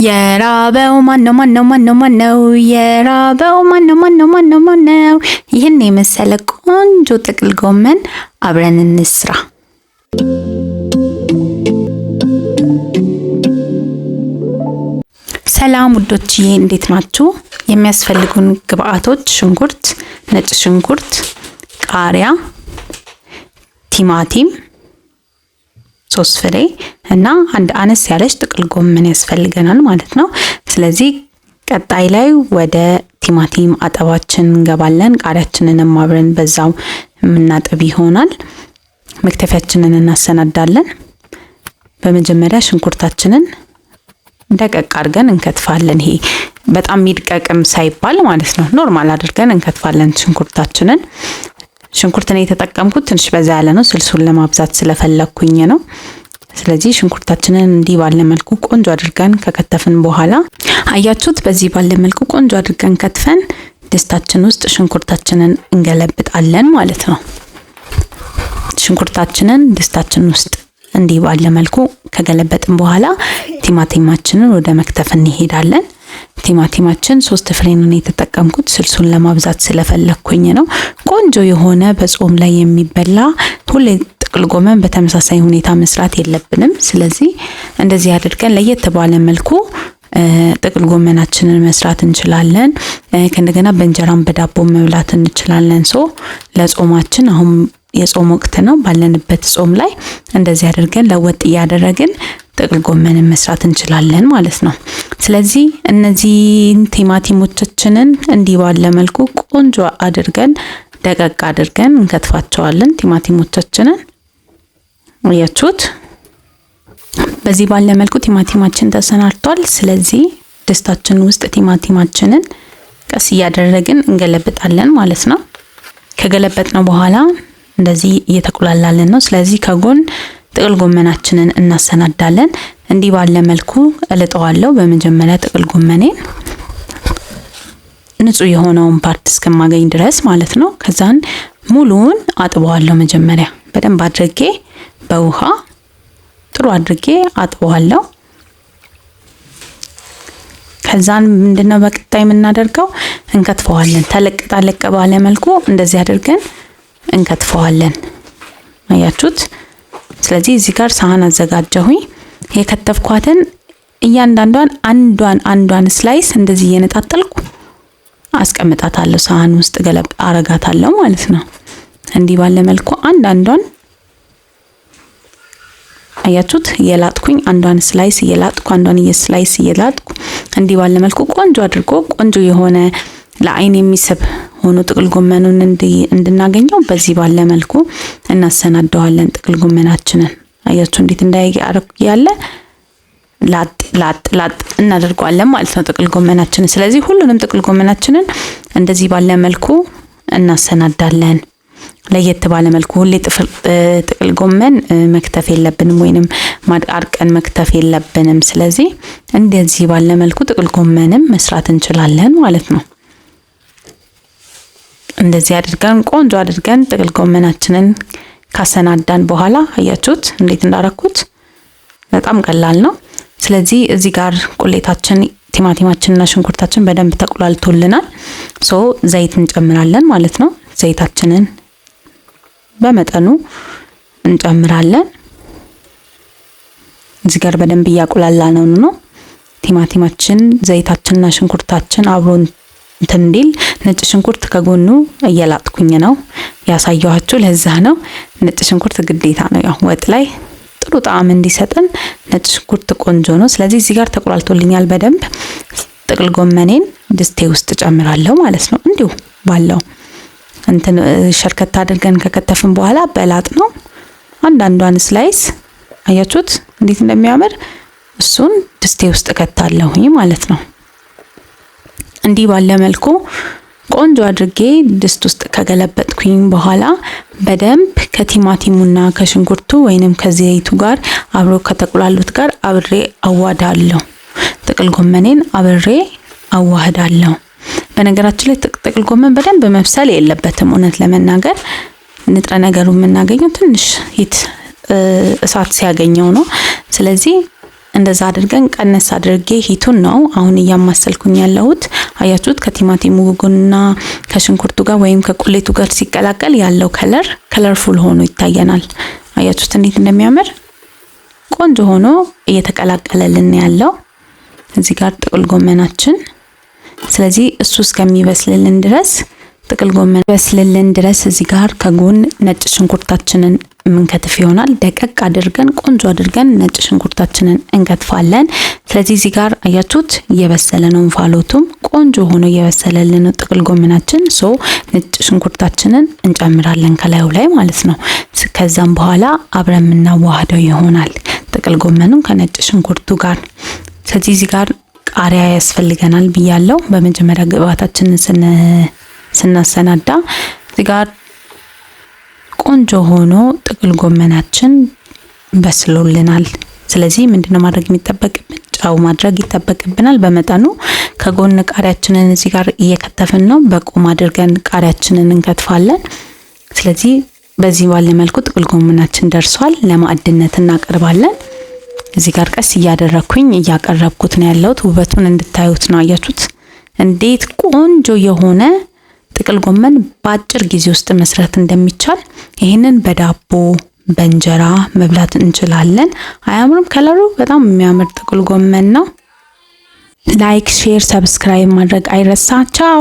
የራበው ማነው ማነው ማነው ማነው? የራበው ማነው ማነው ማነው ማነው? ይህን የመሰለ ቆንጆ ጥቅል ጎመን አብረን እንስራ። ሰላም ውዶችዬ፣ እንዴት ናችሁ? የሚያስፈልጉን ግብአቶች ሽንኩርት፣ ነጭ ሽንኩርት፣ ቃሪያ፣ ቲማቲም 3 ፍሬ እና አንድ አነስ ያለች ጥቅል ጎመን ያስፈልገናል ማለት ነው። ስለዚህ ቀጣይ ላይ ወደ ቲማቲም አጠባችን እንገባለን። ቃሪያችንንም አብረን በዛው የምናጥብ ይሆናል። መክተፊያችንን እናሰናዳለን። በመጀመሪያ ሽንኩርታችንን ደቀቅ አድርገን እንከትፋለን። ይሄ በጣም ሚድቀቅም ሳይባል ማለት ነው። Normal አድርገን እንከትፋለን ሽንኩርታችንን። ሽንኩርትን የተጠቀምኩት ትንሽ በዛ ያለ ነው፣ ስልሱን ለማብዛት ስለፈለኩኝ ነው። ስለዚህ ሽንኩርታችንን እንዲህ ባለ መልኩ ቆንጆ አድርገን ከከተፍን በኋላ አያችሁት፣ በዚህ ባለ መልኩ ቆንጆ አድርገን ከትፈን ድስታችን ውስጥ ሽንኩርታችንን እንገለብጣለን ማለት ነው። ሽንኩርታችንን ድስታችን ውስጥ እንዲህ ባለ መልኩ ከገለበጥን በኋላ ቲማቲማችንን ወደ መክተፍ እንሄዳለን። ቲማቲማችን 3 ፍሬ ነው የተጠቀምኩት፣ ስልሱን ለማብዛት ስለፈለኩኝ ነው። ቆንጆ የሆነ በጾም ላይ የሚበላ ሁሌ ጥቅል ጎመን በተመሳሳይ ሁኔታ መስራት የለብንም። ስለዚህ እንደዚህ አድርገን ለየት ባለ መልኩ ጥቅል ጎመናችንን መስራት እንችላለን። ከእንደገና በእንጀራም በዳቦ መብላት እንችላለን። So ለጾማችን አሁን የጾም ወቅት ነው። ባለንበት ጾም ላይ እንደዚህ አድርገን ለወጥ እያደረግን ጥቅል ጎመንን መስራት እንችላለን ማለት ነው። ስለዚህ እነዚህን ቲማቲሞቻችንን እንዲህ ባለ መልኩ ቆንጆ አድርገን ደቀቅ አድርገን እንከትፋቸዋለን። ቲማቲሞቻችንን አያችሁት? በዚህ ባለ መልኩ ቲማቲማችን ተሰናድቷል። ስለዚህ ድስታችን ውስጥ ቲማቲማችንን ቀስ እያደረግን እንገለብጣለን ማለት ነው። ከገለበጥነው በኋላ እንደዚህ እየተቆላላልን ነው። ስለዚህ ከጎን ጥቅል ጎመናችንን እናሰናዳለን። እንዲህ ባለ መልኩ እልጠዋለሁ። በመጀመሪያ ጥቅል ጎመኔን ንጹህ የሆነውን part እስከማገኝ ድረስ ማለት ነው። ከዛን ሙሉውን አጥበዋለሁ። መጀመሪያ በደንብ አድርጌ በውሃ ጥሩ አድርጌ አጥበዋለሁ። ከዛን ምንድነው በቀጣይ የምናደርገው እንከትፈዋለን። ተለቅ ተለቅ ባለ መልኩ እንደዚህ አድርገን እንከትፈዋለን። አያችሁት? ስለዚህ እዚህ ጋር ሳህን አዘጋጀሁኝ። የከተፍኳትን እያንዳንዷን አንዷን አንዷን slice እንደዚህ እየነጣጠልኩ አስቀምጣታለሁ። ሳህን ውስጥ ገለብ አረጋታለሁ ማለት ነው። እንዲህ ባለ መልኩ አንዳንዷን አያችሁት? እየላጥኩኝ አንዷን slice እየላጥኩ አንዷን የ slice እየላጥኩ እንዲህ ባለ መልኩ ቆንጆ አድርጎ ቆንጆ የሆነ ለአይን የሚስብ ሆኖ ጥቅል ጎመኑን እንድናገኘው በዚህ ባለ መልኩ እናሰናደዋለን። ጥቅል ጎመናችንን አያችሁ እንዴት እንዳያረኩ ያለ ላጥ ላጥ ላጥ እናደርገዋለን ማለት ነው ጥቅል ጎመናችንን። ስለዚህ ሁሉንም ጥቅል ጎመናችንን እንደዚህ ባለ መልኩ እናሰናዳለን። ለየት ባለ መልኩ ሁሌ ጥቅል ጎመን መክተፍ የለብንም ወይንም አርቀን መክተፍ የለብንም። ስለዚህ እንደዚህ ባለ መልኩ ጥቅል ጎመንም መስራት እንችላለን ማለት ነው። እንደዚህ አድርገን ቆንጆ አድርገን ጥቅል ጎመናችንን ካሰናዳን በኋላ አያችሁት እንዴት እንዳረኩት በጣም ቀላል ነው። ስለዚህ እዚህ ጋር ቁሌታችን ቲማቲማችንና ሽንኩርታችን በደንብ ተቁላልቶልናል። So ዘይት እንጨምራለን ማለት ነው። ዘይታችንን በመጠኑ እንጨምራለን። እዚህ ጋር በደንብ እያቁላላ ነው ቲማቲማችን ዘይታችንና ሽንኩርታችን አብሮ እንትን እንዲል ነጭ ሽንኩርት ከጎኑ እየላጥኩኝ ነው ያሳየኋችሁ። ለዛ ነው ነጭ ሽንኩርት ግዴታ ነው፣ ያው ወጥ ላይ ጥሩ ጣዕም እንዲሰጥን ነጭ ሽንኩርት ቆንጆ ነው። ስለዚህ እዚህ ጋር ተቆላልቶልኛል በደንብ። ጥቅል ጎመኔን ድስቴ ውስጥ ጨምራለሁ ማለት ነው። እንዲሁ ባለው እንትን ሸርከት አድርገን ከከተፍን በኋላ በላጥ ነው አንዳንዷን slice አያችሁት እንዴት እንደሚያምር እሱን ድስቴ ውስጥ ከታለሁኝ ማለት ነው። እንዲህ ባለ መልኩ ቆንጆ አድርጌ ድስት ውስጥ ከገለበጥኩኝ በኋላ በደንብ ከቲማቲሙና ከሽንኩርቱ ወይንም ከዘይቱ ጋር አብሮ ከተቁላሉት ጋር አብሬ አዋህዳለሁ። ጥቅል ጎመኔን አብሬ አዋህዳለሁ። በነገራችን ላይ ጥቅል ጎመን በደንብ መብሰል የለበትም። እውነት ለመናገር ንጥረ ነገሩ የምናገኘው ትንሽ heat እሳት ሲያገኘው ነው። ስለዚህ እንደዛ አድርገን ቀነስ አድርጌ heat ኡን ነው አሁን እያማሰልኩኝ ያለሁት። አያችሁት? ከቲማቲሙ ጎንና ከሽንኩርቱ ጋር ወይም ከቁሌቱ ጋር ሲቀላቀል ያለው color colorful ሆኖ ይታየናል። አያችሁት እንዴት እንደሚያምር፣ ቆንጆ ሆኖ እየተቀላቀለልን ያለው እዚህ ጋር ጥቅል ጎመናችን። ስለዚህ እሱ እስከሚበስልልን ድረስ፣ ጥቅል ጎመን በስልልን ድረስ እዚህ ጋር ከጎን ነጭ ሽንኩርታችንን የምንከትፍ ይሆናል። ደቀቅ አድርገን፣ ቆንጆ አድርገን ነጭ ሽንኩርታችንን እንከትፋለን። ስለዚህ እዚህ ጋር አያችሁት እየበሰለ ነው። እንፋሎቱም ቆንጆ ሆኖ እየበሰለልን ነው ጥቅል ጎመናችን። So ነጭ ሽንኩርታችንን እንጨምራለን ከላዩ ላይ ማለት ነው። ከዛም በኋላ አብረን የምናዋህደው ይሆናል ጥቅል ጎመኑን ከነጭ ሽንኩርቱ ጋር። ስለዚህ እዚህ ጋር ቃሪያ ያስፈልገናል ብያለው። በመጀመሪያ ግብአታችንን ስናሰናዳ እዚህ ጋር ቆንጆ ሆኖ ጥቅል ጎመናችን በስሎልናል። ስለዚህ ምንድነው ማድረግ የሚጠበቅብን? ጨው ማድረግ ይጠበቅብናል በመጠኑ። ከጎን ቃሪያችንን እዚህ ጋር እየከተፍን ነው። በቁም አድርገን ቃሪያችንን እንከትፋለን። ስለዚህ በዚህ ባለ መልኩ ጥቅል ጎመናችን ደርሷል። ለማዕድነት እናቀርባለን። እዚህ ጋር ቀስ እያደረግኩኝ እያቀረብኩት ነው ያለሁት። ውበቱን እንድታዩት ነው። አያችሁት እንዴት ቆንጆ የሆነ ጥቅል ጎመን በአጭር ጊዜ ውስጥ መስራት እንደሚቻል። ይህንን በዳቦ፣ በእንጀራ መብላት እንችላለን። አያምርም? Color ኡ በጣም የሚያምር ጥቅል ጎመን ነው። Like፣ share፣ subscribe ማድረግ አይረሳ። ቻው።